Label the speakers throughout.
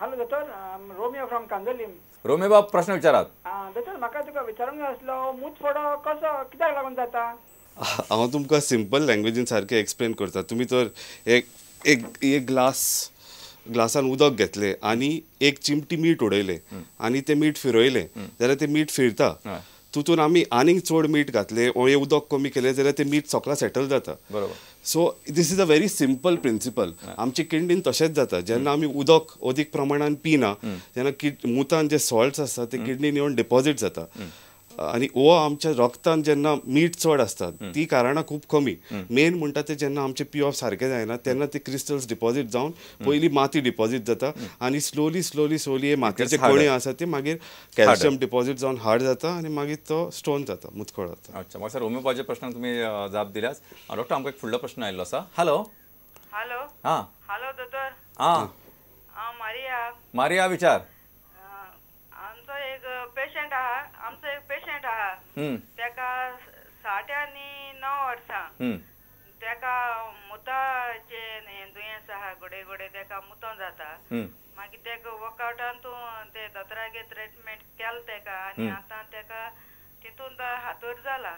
Speaker 1: Hello doctor, Romeo from Candolim.
Speaker 2: Romeo बाब प्रश्न विचारात.
Speaker 1: दोतोर म्हाका तुका विचारूंक जाय आसलो, मूतफोडो कसो कित्याक लागून जाता?
Speaker 3: हांव तुमकां सिंपल लँग्वेजीन सारकें एक्सप्लेन करता. तुमी तर एक एक एक ग्लास ग्लासान उदक घेतलें आनी एक चिमटी मीठ उडयलें आनी तें मीठ फिरयलें जाल्यार तें मीठ फिरता. तितून आमी आनीक चड मीठ घातलें ओ उदक कमी केलें जाल्यार तें मीठ सगळें सेटल जाता.
Speaker 2: बरोबर.
Speaker 3: So this is a very simple principle. आमचे किडनीन तशेंच जाता. जेन्ना आमी उदक अदीक प्रमाणान पिना तेन्ना मुतान जे सॉल्ट्स आसता ते किडनीन येवन डिपॉजीट जाता आनी हो आमच्या रक्तान जेन्ना मीठ चड आसता ती कारणां खूब कमी. मेन म्हणटा ते जेन्ना आमचें पिवप सारकें जायना तेन्ना ते क्रिस्टल्स डिपॉजीट जावन पयलीं माती डिपॉजीट जाता आनी स्लोली स्लोली स्लोली हे मातयेचे कणे आसा ते मागीर कॅल्शियम डिपॉजीट जावन हार्ड जाता आनी मागीर तो स्टोन जाता, मुतखडो जाता.
Speaker 2: अच्छा, म्हाका रोमियोबाच्या प्रश्नाक तुमी जाप दिल्यास. डॉक्टर आमकां एक फुडलो प्रश्न आयिल्लो आसा. हॅलो.
Speaker 4: हॅलो.
Speaker 2: हां
Speaker 4: हॅलो दोतोर.
Speaker 2: हां
Speaker 4: हांव मारिया.
Speaker 2: मारिया विचार.
Speaker 4: आमचो एक पेशंट आहा, आमचो एक पेशंट आहा, तेका 60 आनी 9 वर्सां, तेका मुताचे दुयेंस आहा, गोडे गोडे तेका मुतो जाता. मागीर तेका वर्कआवटान तूं ते दोतोरागेर ट्रिटमेंट केल तेका आनी आतां तेका तितून हातोर जाला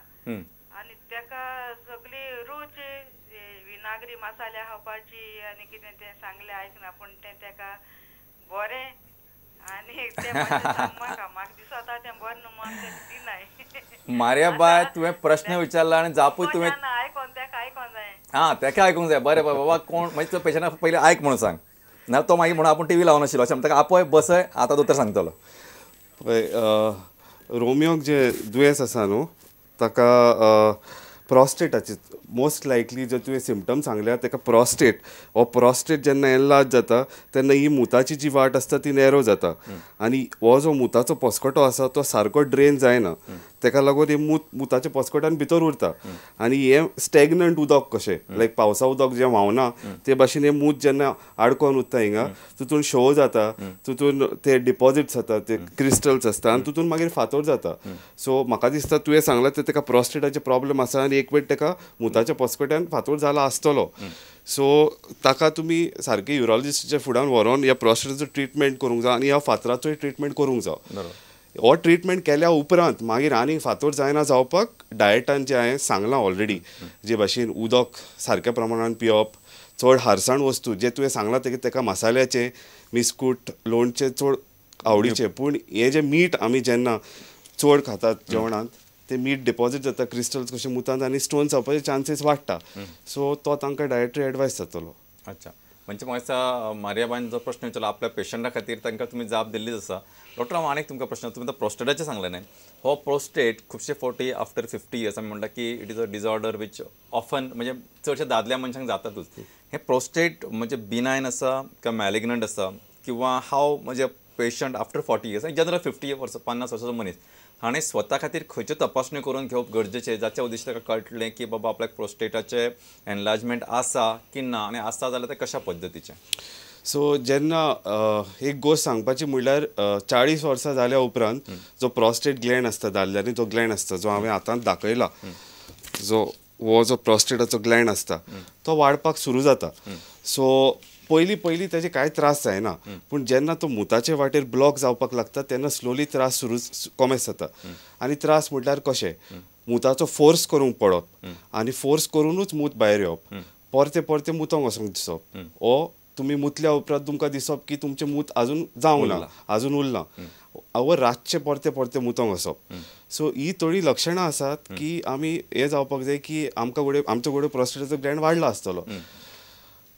Speaker 4: आनी तेका सगळी रूच विनागरी मसाले खावपाची आनी कितें तें सांगलें आयकना, पूण तें तेका बरें आनी तें म्हाका म्हाका दिसता तें बरें न्हू म्हणून तें दिनाय.
Speaker 2: मारिया बाय तुवें प्रश्न विचारला आनी जापूय तुवें
Speaker 4: आयकोन तेका आयकोन जाय.
Speaker 2: हां तेका आयकूंक जाय. बरें बाबा कोण मागीर तो पेशंटाक पयलीं आयक म्हणून सांग ना तो मागीर म्हणून आपूण टीव्ही लावन आशिल्लो अशें ताका आपय बसय आतां दोतोर सांगतलो.
Speaker 3: पळय रोमियोक जे दुयेंस आसा न्हू ताका प्रोस्टेटाचे मोस्ट लायकली जर तुवें सिमटम सांगल्या ताका प्रोस्टेट हो प्रोस्टेट जेन्ना एनलार्ज जाता तेन्ना ही मुताची जी वाट आसता ती नॅरो जाता आनी हो जो मुताचो पसकटो आसा तो सारको ड्रेन जायना, ताका लागून हे मुताच्या पसकट्यान भितर उरता आनी हें स्टॅग्नंट उदक कशें लायक पावसा उदक जें व्हांवना ते भाशेन हें मूत जेन्ना आडकोन उरता हिंगा तितून शो जाता, तितून ते डिपॉजिट्स जाता, ते क्रिस्टल्स आसता आनी तितून मागीर फातोर जाता. सो म्हाका दिसता तुवें सांगलां तें ताका प्रोस्टेटाचे प्रॉब्लम आसा आनी एक वेळ ताका मुताच्या पसकट्यान फातोर जाला आसतलो. सो ताका तुमी सारकें युरोलॉजिस्टाच्या फुड्यान व्हरोन ह्या प्रोस्टेटाचो ट्रिटमेंट करूंक जाय आनी ह्या फातराचोय ट्रिटमेंट करूंक जाय. हो ट्रिटमेंट केल्या उपरांत मागीर आनीक फातोर जायना जावपाक डायटान जें हांवें सांगलां ऑलरेडी, जे भाशेन उदक सारक्या प्रमाणान पिवप, चड हारसाण वस्तू जे तुवें सांगलां तेका ताका मसाल्याचें बिस्कूट लोणचें चड आवडीचें, पूण हें जें मीठ आमी जेन्ना चड खातात जेवणांत ते मीठ डिपॉजीट जाता क्रिस्टल्स कशे मुतांत आनी स्टोन जावपाचे चान्सीस वाडटा. सो तो तांकां डायटरी एडवायस जातलो.
Speaker 2: अच्छा, म्हणजे म्हाका मारियाबायन जो प्रश्न विचारलो आपल्या पेशंटा खातीर तांकां तुमी जाप दिल्लीच आसा. डॉक्टर हांव आनीक तुमकां प्रश्न, तुमी आतां प्रोस्टेटाचें सांगलें न्हय, हो प्रोस्टेट खुबशे 40 आफ्टर 50 इयर्स आमी म्हणटा की it is a disorder which often म्हणजे चडशे दादल्या मनशांक जातातूच. हें प्रोस्टेट म्हणजे बिनायन आसा काय मॅलिग्नंट आसा किंवा हांव म्हणजे पेशंट आफ्टर 40 इयर्स जनरल 50 वर्सां 50 वर्सांचो मनीस हाणें स्वता खातीर खंयच्यो तपासण्यो करून घेवप गरजेचें जाच्या उद्देश ताका कळटलें की बाबा आपल्याक प्रोस्टेटाचें एनलार्जमेंट आसा की ना आनी आसा जाल्यार तें कशा पद्दतीचें?
Speaker 3: सो जेन्ना एक गोश्ट सांगपाची म्हणल्यार 40 वर्सां जाल्या उपरांत जो प्रोस्टेट ग्लँड आसता दादल्यांनी जो ग्लँड आसता जो हांवें हातांत दाखयला जो हो जो प्रोस्टेटाचो ग्लँड आसता तो वाडपाक सुरू जाता. सो पयलीं पयलीं ताजे कांय त्रास जायना, पूण जेन्ना तो मुताचे वाटेर ब्लॉक जावपाक लागता तेन्ना स्लोली त्रास सुरू कॉमेस जाता. आनी त्रास म्हटल्यार कशें, मुताचो फोर्स करूंक पडप आनी फोर्स करुनूच मूत भायर येवप, परते परते मुतोंक वचोंक दिसप, ओ तुमी मुतल्या उपरांत तुमकां दिसप की तुमचें मूत आजून जावंक ना, आजून उरलां, वो रातचें परते परते मुतोंक वचप. सो ही थोडीं लक्षणां आसात की आमी हें जावपाक जाय की आमकां घडये आमचो घडये प्रोस्टेटाचो ग्लँड वाडला आसतलो.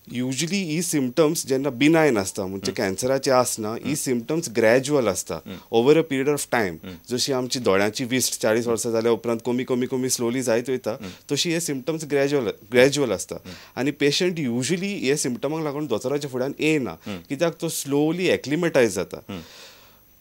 Speaker 3: युजली ही सिमटम्स जेन्ना बिनायन आसता म्हणजे कॅन्सराचे आसना, ही सिमटम्स ग्रॅज्युअल आसता over a period of time. जशी आमची दोळ्यांची विस्ट 40 वर्सां जाल्या उपरांत कमी कमी कमी स्लोली जायत वयता तशी हे सिमटम्स ग्रॅज्युअल आसता आनी पेशंट युजली हे सिमटमांक लागून दोतोराच्या फुड्यान येना कित्याक तो स्लोली एक्लिमेटायज जाता.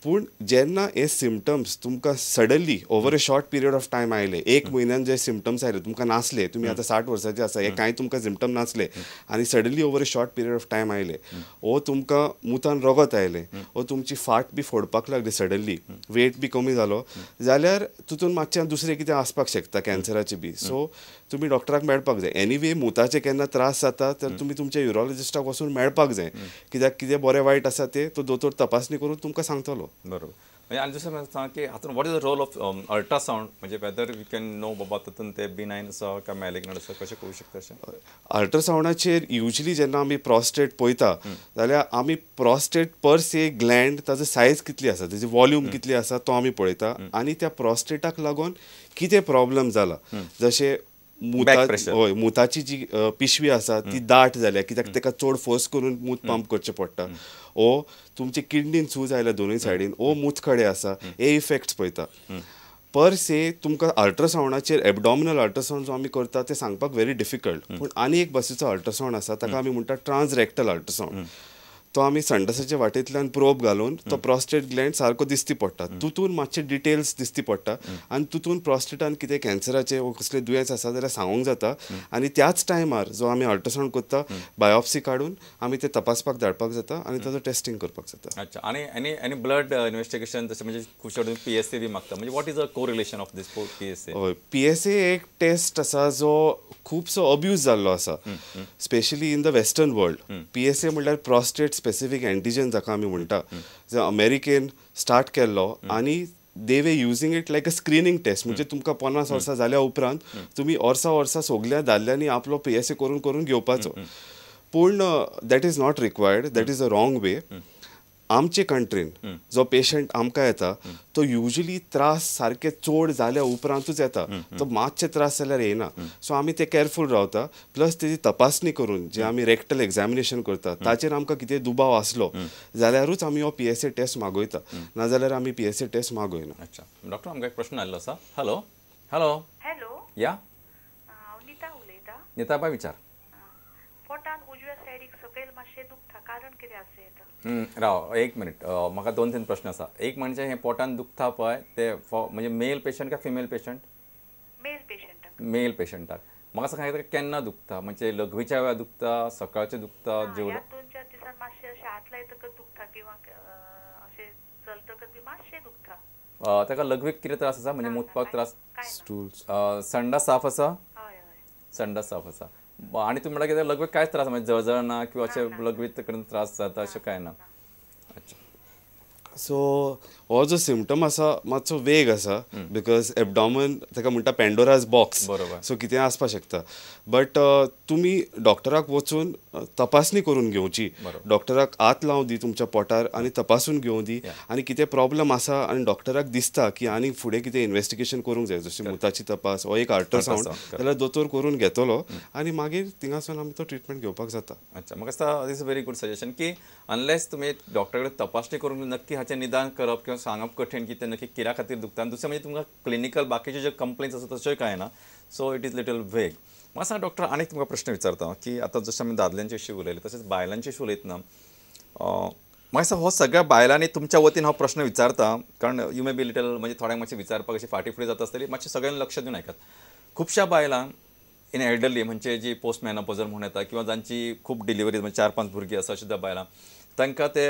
Speaker 3: पूण जेन्ना हे सिमटम्स तुमकां suddenly over a short period of time आयले, एक म्हयन्यान जे सिमटम्स आयले तुमकां नासले, तुमी आतां 60 वर्सांचे आसा हे कांय तुमकां सिमटम नासले आनी suddenly over a short period of time आयले, वो तुमकां मुतान रगत आयलें, वो तुमची फाट बी फोडपाक लागली सडनली, वेट बी कमी जालो जाल्यार तितून मातशें दुसरें कितें आसपाक शकता कॅन्सराचें बी. सो तुमी डॉक्टराक मेळपाक जाय. एनीवे मुताचे केन्ना त्रास जाता तर तुमी तुमच्या युरोलॉजिस्टाक वचून मेळपाक जाय, कित्याक कितें बरें वायट आसा ते तो दोतोर तपासणी करून तुमकां सांगतलो.
Speaker 2: बरोबर. म्हणजे आनी दुसरें सांग की हातूंत what is the role of ultrasound, म्हणजे वेदर we can no बाबा तातूंत ते बिनायन आसा काय मॅलिग्नंट आसा, कशें कळूं शकता अशें?
Speaker 3: अल्ट्रासावंडाचेर युजली जेन्ना आमी प्रॉस्टेट पळयता जाल्यार आमी प्रॉस्टेट पर से ग्लँड ताजो सायज कितली आसा, ताजी वॉल्यूम कितली आसा तो आमी पळयता आनी त्या प्रॉस्टेटाक लागून कितें प्रॉब्लम जाला, जशें हय मुताची जी पिशवी आसा ती दाट जाल्या कित्याक ताका चड फोर्स करून मूत पंप करचें पडटा, ओ तुमचे किडनीन सूज आयल्या दोनूय सायडीन, ओ मूतखडे आसा, हे इफेक्ट्स पळयता. पर से तुमकां अल्ट्रासावंडाचेर एबडॉमिनल अल्ट्रासावंड जो आमी करता ते सांगपाक व्हेरी डिफिकल्ट. पूण आनी एक बसीचो अल्ट्रासावंड आसा ताका आमी म्हणटा ट्रान्सरेक्टल अल्ट्रासावंड. तो आमी संडासाच्या वाटेंतल्यान प्रोब घालून तो प्रॉस्टेट ग्लँड सारको दिसती पडटा, तितून मातशे डिटेल्स दिसती पडटा आनी तितून प्रॉस्टेटान कितें कॅन्सराचें वो कसलें दुयेंस आसा जाल्यार सांगूंक जाता. आनी त्याच टायमार जो आमी अल्ट्रासावंड करता बायोप्सी काडून आमी ते तपासपाक धाडपाक जाता आनी ताजो टेस्टिंग करपाक जाता.
Speaker 2: अच्छा. आनी आनी आनी ब्लड इन्वेस्टिगेशन जशें म्हणजे खुबशे कडेन PSA बी मागता, म्हणजे what is a correlation of this PSA?
Speaker 3: हय, PSA एक टेस्ट आसा जो खुबसो अब्यूज जाल्लो आसा, specially in the western world. PSA म्हणल्यार प्रॉस्टेट स्पेसिफीक एंटीजन जाका आमी म्हणटा, जे अमेरिकेन स्टार्ट केल्लो आनी they were using it like a screening test. म्हणजे तुमकां 50 वर्सां जाल्या उपरांत तुमी वर्सा वर्सा सगल्या दादल्यांनी आपलो PSA करून करून घेवपाचो, पूण that is not required, that is a wrong way. आमचे कंट्रीन जो पेशंट आमकां येता तो युजली त्रास सारके चड जाल्या उपरांतूच येता, तो मातशे त्रास जाल्यार येना. सो आमी ते केअरफूल रावता, प्लस तेजी तपासणी करून जे आमी रेक्टल एग्जामिनेशन करता ताचेर आमकां कितें दुबाव आसलो जाल्यारूच आमी हो PSA test मागयता, नाजाल्यार आमी PSA test मागयना.
Speaker 2: अच्छा. डॉक्टर आमकां एक प्रश्न आयिल्लो आसा. हॅलो. हॅलो.
Speaker 5: हॅलो.
Speaker 2: या,
Speaker 5: हांव नीता उलयतां.
Speaker 2: नीताबाय विचार.
Speaker 5: पोटान उजव्या सायडीक सकयल मातशें दुखता, कारण कितें आसूं येता?
Speaker 2: राव एक मिनिट, म्हाका 2-3 प्रश्न आसा. एक म्हणजे हे पोटान दुखता पळय ते म्हणजे मेल पेशंट काय फिमेल पेशंट?
Speaker 5: मेल पेशंटाक.
Speaker 2: मेल पेशंटाक. म्हाका सांग केन्ना दुखता, म्हणजे लघवीच्या वेळार दुखता, सकाळचें दुखता, जेवण?
Speaker 5: 2-4 दिसान मातशें अशें हात लायतकच दुखता किंवा अशें चलतकच बी मातशें दुखता.
Speaker 2: ताका लघवीक कितें त्रास आसा, म्हणजे मुतपाक त्रास? संडास साफ आसा?
Speaker 5: हय हय,
Speaker 2: संडास साफ आसा. आनी तुमी म्हणटा कितें लघवीक कांयच त्रास, म्हणजे जळजळना किंवा अशें लघवीत कडेन त्रास जाता अशें कांय ना? अच्छा.
Speaker 3: सो हो जो सिमटम आसा मातसो वेग आसा, because abdomen ताका म्हणटा पेंडोराज बॉक्स, सो कितें आसपाक शकता. बट तुमी डॉक्टराक वचून तपासणी करून घेवची, डॉक्टराक हात लावं दी तुमच्या पोटार आनी तपासून घेवं दी आनी कितें प्रॉब्लम आसा आनी डॉक्टराक दिसता की आनी फुडें कितें इन्वेस्टिगेशन करूंक जाय, जशें मुताची तपास हो एक अल्ट्रासावंड जाल्यार दोतोर करून घेतलो आनी मागीर थिंगासून आमी तो ट्रिटमेंट घेवपाक जाता.
Speaker 2: अच्छा. म्हाका दिसता this is very good suggestion की अनलेस तुमी डॉक्टरा कडेन तपासणी करून नक्की हाचें निदान करप किंवा सांगप कठीण की ते नक्की कित्या खातीर दुखता. आनी दुसरें म्हणजे तुमकां क्लिनिकल बाकीचे जे कंप्लेन्स आसा तश्योय कांय ना, so it is little vague. म्हाका सांग डॉक्टर, आनीक तुमकां प्रश्न विचारता की आतां जशें आमी दादल्यांचे विशीं उलयले तशेंच बायलांचे विशीं उलयतना म्हाका दिसता हो सगळ्या बायलांनी तुमच्या वतीन हो प्रश्न विचारता, कारण you may be little म्हणजे थोड्यांक मातशें विचारपाक अशी फाटीं फुडें जाता आसतली, मातशें सगळ्यांनी लक्ष दिवन आयकात. खुबश्या बायलांक इन एल्डरली म्हणजे जी पोस्ट मेनोपॉजल म्हूण येता किंवा जांची खूब डिलिवरी म्हणजे 4-5 भुरगीं आसा अशी बायलां, तांकां ते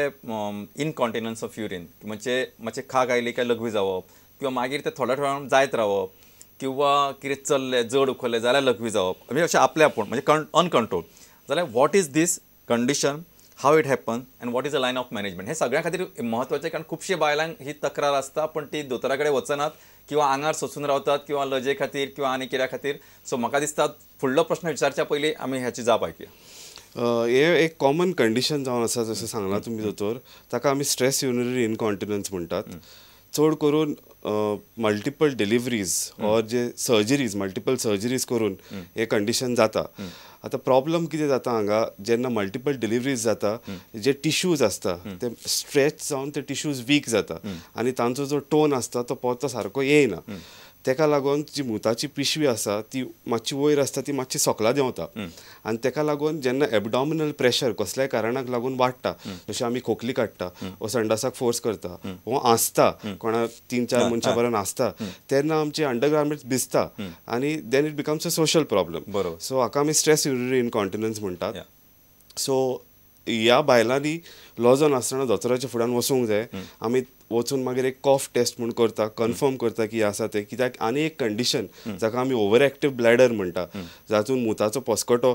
Speaker 2: इनकॉन्टिनन्स ऑफ युरीन म्हणजे मातशें खाक आयली काय लघवी जावप किंवा मागीर ते थोड्या थोड्या जायत रावप किंवा कितें चल्लें जड उखल्लें जाल्यार लघवी जावप, म्हणजे अशें आपले आपूण म्हणजे अनकंट्रोल जाल्यार what is this condition, how it happen and what is a line of management, हें सगळ्यां खातीर म्हत्वाचें, कारण खुबशे बायलांक ही तक्रार आसता पण ती दोतोरा कडेन वचनात किंवा आंगार सोसून रावतात किंवा लजे खातीर किंवा आनी कित्या खातीर. सो म्हाका दिसता फुडलो प्रश्न विचारच्या पयलीं आमी ह्याची जाप आयकुया.
Speaker 3: हे एक कॉमन कंडिशन जावन आसा, जशें सांगलां तुमी दोतोर, ताका आमी स्ट्रेस युरिनरी इनकॉन्टिनन्स म्हणटात. चड करून मल्टिपल डिलिवरीज ऑर जे सर्जरीज, मल्टिपल सर्जरीज करून हे कंडिशन जाता. आतां प्रॉब्लम कितें जाता हांगा, जेन्ना मल्टिपल डिलिवरीज जाता जे टिश्यूज आसता ते स्ट्रेच जावन ते टिश्यूज वीक जाता आनी तांचो जो टोन आसता तो परतो सारको येयना. तेका लागून जी मुताची पिशवी आसा ती मातशी वयर आसता, ती मातशी सोकला देंवता आनी तेका लागून जेन्ना एबडॉमिनल प्रेशर कसल्याय कारणाक लागून वाडटा, जशें आमी खोकली काडटा वो संडासाक फोर्स करता वो आसता कोणा 3-4 मनशां बरोबर आसता तेन्ना आमचे अंडरगार्मेंट्स भिजता आनी then it becomes a social problem.
Speaker 2: बरोबर.
Speaker 3: सो हाका आमी स्ट्रेस युरिनरी इनकॉन्टिनन्स म्हणटात. सो ह्या बायलांनी लॉजन आसतना दोतोराच्या फुड्यान वचूंक जाय. आमी वचून मागीर एक कॉफ टेस्ट म्हूण करता, कन्फर्म करता की आसा तें, कित्याक आनी एक कंडिशन जाका आमी ओवर एक्टीव ब्लॅडर म्हणटा, जातून मुताचो पस्कटो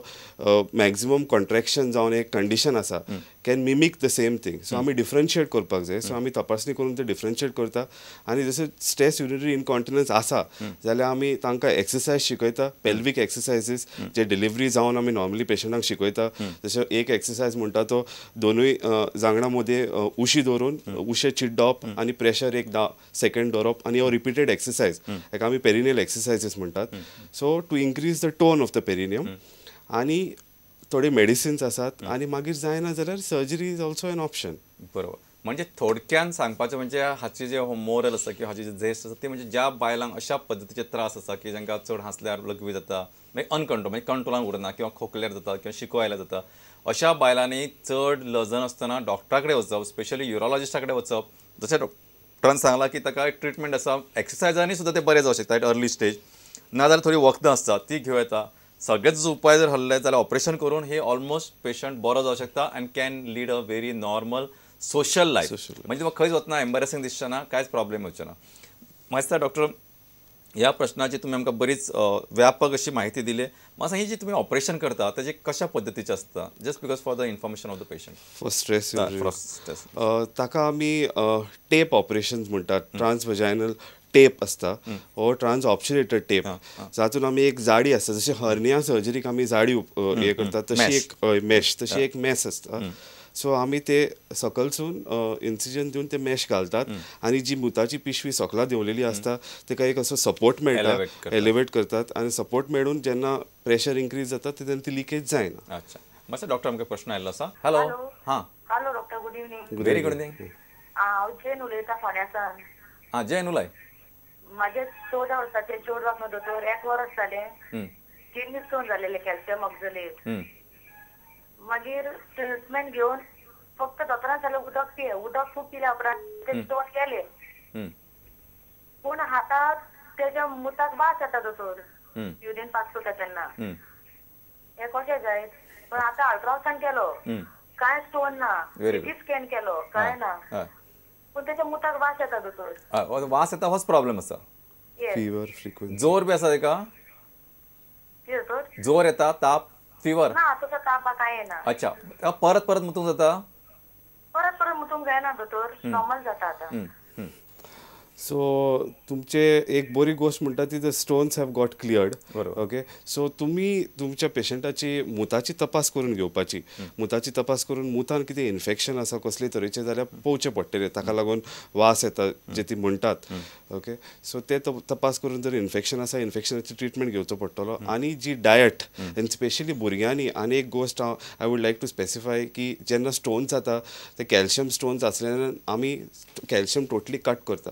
Speaker 3: मॅक्झिमम कॉन्ट्रॅक्शन जावन एक कंडिशन आसा, can mimic the same thing. So आमी डिफरन्शिएट करपाक जाय. सो आमी तपासणी करून ते डिफरन्शिएट करता. आनी जशें स्ट्रेस युरिनरी इनकॉन्टिनन्स आसा जाल्यार आमी तांकां एक्सरसायज शिकयता, पेल्वीक एक्सरसायजीस जे डिलिव्हरी जावन आमी नॉर्मली पेशंटांक शिकयता. जशें एक एक्सरसायज म्हणटा तो दोनूय जांगणा मदीं उशी दवरून उशें चिड्डप आनी प्रेशर एक 10 सेकंड दवरप आनी हो रिपीटेड एक्सरसायज, हाका आमी पेरिनियल एक्सरसायजीस म्हणटात. So to increase the tone of the perineum. आनी थोडे मेडिसिन्स आसात आनी मागीर जायना जाल्यार surgery is also an option.
Speaker 2: बरोबर. म्हणजे थोडक्यान सांगपाचें म्हणजे हाची जे मोरल आसा किंवा हाची जे झेस्ट आसा ती म्हणजे ज्या बायलांक अशा पद्दतीचे त्रास आसा की जांकां चड हांसल्यार लघवी जाता, मागीर अनकंट्रोल म्हणजे कंट्रोलान उरना किंवा खोकल्यार जाता किंवा शिको आयल्यार जाता, अशा बायलांनी चड लजन आसतना डॉक्टरा कडेन वचप, स्पेशली युरोलॉजिस्टा कडेन वचप. जशें डॉक्टरान सांगलां की ताका एक ट्रिटमेंट आसा, एक्सरसायजांनी सुद्दां तें बरें जावं शकता एट अर्ली स्टेज, नाजाल्यार थोडी वखदां आसता ती घेवं येता. सगळेच उपाय जर हल्ले जाल्यार ऑपरेशन करून हे ऑलमोस्ट पेशंट बरो जावं शकता and can lead a very normal social life. म्हणजे तुका खंयच वतना एम्बेरसिंग दिसचें ना, कांयच प्रॉब्लेम येवचें ना. मागीर डॉक्टर, ह्या प्रश्नाची तुमी आमकां बरीच व्यापक अशी म्हायती दिली. म्हाका सांग, ही जी तुमी ऑपरेशन करता ताजे कशा पद्दतीचें आसता, just because for the information of the patient?
Speaker 3: For stress ताका आमी टेप ऑपरेशन्स म्हणटात. ट्रान्स वजायनल टेप आसता हो ट्रान्स ऑब्स्ट्युरेटेड टेप, जातून आमी एक जाडी आसता, जशें हर्निया सर्जरीक आमी जाडी हे करतात तशी एक मेश, तशी एक मेस आसता. सो आमी ते सकलसून इन्सिजन दिवन ते मेश घालतात आनी जी मुताची पिशवी सकला देंवलेली आसता ताका एक असो सपोर्ट मेळटा, एलिवेट करतात आनी सपोर्ट मेळून जेन्ना प्रेशर इन्क्रीज जाता तेन्ना ती लिकेज जायना.
Speaker 2: अच्छा. मातसो डॉक्टर आमकां प्रश्न आयिल्लो आसा. हॅलो. हां,
Speaker 5: hello doctor, good evening.
Speaker 2: Very good evening.
Speaker 5: हांव जैन उलयतां फोंड्यासान.
Speaker 2: हां, जैन उलय.
Speaker 5: म्हाजे 14 वर्साचे चेडवाक न्हू दोतोर 1 वर्स जालें किडनी स्टोन जालेले, कॅल्शियम ऑक्झलेट. मागीर ट्रिटमेंट घेवन फक्त दोतोरान सांगलें उदक पिये, उदक खूब पिल्या उपरांत ते स्टोन गेले, पूण हातात तेज्या मुताक वास येता दोतोर, युरीन पास करता तेन्ना. हें कशें जायत? पण आतां अल्ट्रासावंड केलो, कांय स्टोन ना, सीटी स्कॅन केलो, कांय ना, पूण तेच्या मुताक वास येता दोतोर.
Speaker 2: वास येता होच प्रॉब्लेम आसा.
Speaker 3: फिवर फ्रिक्वन्सी,
Speaker 2: जोर बी आसा तेका? जोर येता, ताप, फिवर
Speaker 5: ना, तसो ताप कांय येना.
Speaker 2: अच्छा, परत परत मुतूंक जाता?
Speaker 5: परत परत मुतूंक जायना दोतोर, नॉर्मल जाता आतां.
Speaker 3: सो तुमचे एक बरी गोश्ट म्हणटा ती the stones have got cleared. Okay, so तुमी तुमच्या पेशंटाची मुताची तपास करून घेवपाची. मुताची तपास करून मुतान कितें इन्फेक्शन आसा कसले तरेचें जाल्यार पळोवचें पडटलें, ताका लागून वास येता जे ती म्हणटात. ओके, सो ते तपास करून जर इन्फेक्शन आसा इन्फेक्शनाची ट्रिटमेंट घेवचो पडटलो. आनी जी डायट आनी स्पेशली भुरग्यांनी, आनी एक गोश्ट हांव I would like to specify की जेन्ना स्टोन्स जाता ते कॅल्शियम स्टोन्स आसल्यान आमी कॅल्शियम टोटली कट करता.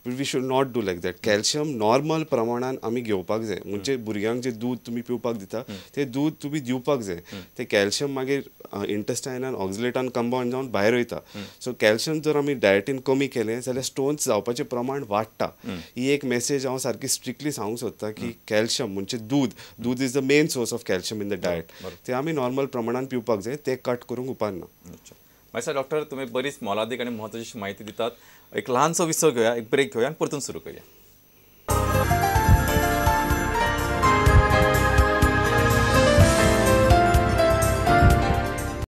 Speaker 3: We should not do like that. Calcium normal प्रमाणान आमी घेवपाक जाय. म्हणजे भुरग्यांक जे दूद तुमी पिवपाक दिता ते दूद तुमी दिवपाक जाय. ते कॅल्शियम मागीर इंटेस्टायनान ऑक्झलेटान कंपाउंड जावन भायर वयता. सो कॅल्शियम जर आमी डायटीन कमी केलें जाल्यार स्टोन्स जावपाचें प्रमाण वाडटा. ही एक मेसेज हांव सारकी स्ट्रिक्टली सांगूंक सोदता की कॅल्शियम म्हणजे दूद, दूद is the main source of calcium in the diet. ते आमी नॉर्मल प्रमाणान पिवपाक जाय, ते कट करूंक उपारना.
Speaker 2: मातसो डॉक्टर, तुमी बरीच मोलादीक आनी म्हत्वाची म्हायती दितात. एक ल्हानसो विसव घेवया, एक ब्रेक घेवया आनी परतून सुरू करूया.